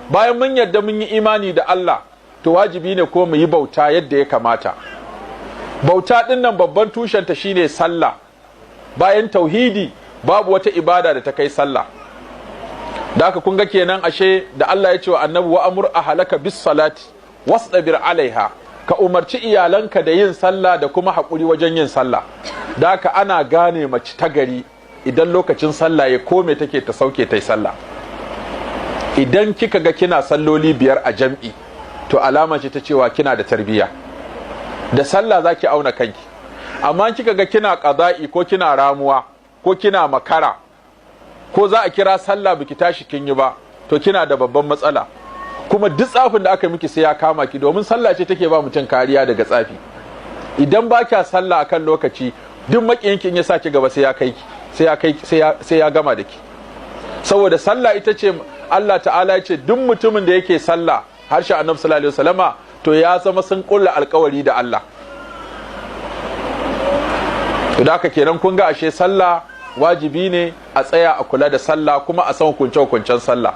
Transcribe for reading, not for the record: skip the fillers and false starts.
Bayan mun yarda mun yi imani da Allah, to wajibi ne ko mu yi bauta yadda ya kamata. Bauta ɗin nan, babban tushenta shine sallah. Bayan tauhidi, babu wata ibada da ta kai sallah. Da haka kun ga kenan ashe da Allah ya ce wa Annabi: "وأمر أهلك بالصلاة واصطبر عليها", ka umarci iyalanka da yin sallah da kuma haƙuri wajen yin sallah. Da haka ana gane mace ta gari idan lokacin sallah ya kome take ta sauke ta yi sallah. Idan kika ga kina salloli 5 a jam'i, to alama ce ta cewa kina da tarbiyya. Da sallah zaki auna kanki. Amma kika ga kina ƙaza'i ko kina ramuwa ko kina makara ko za a kira sallah biki tashi kin yi ba, to kina da babban matsala. Kuma duk tsafin da aka miki sai ya kama ki, domin sallah ce take ba mutum kariya daga tsafi. Idan ba kya sallah akan lokaci, duk makiyinki in ya sa ki gaba, sai ya kai ki, sai ya gama da ki. Saboda sallah ita ce Allah Ta'ala ya ce duk mutumin da yake sallah, harshe Annabi sallallahu alaihi wasallama, to ya zama sun kulla alkawari da Allah. To da haka kenan kun ga ashe sallah wajibi ne a tsaya a kula da sallah, kuma a san hukunce hukuncen sallah.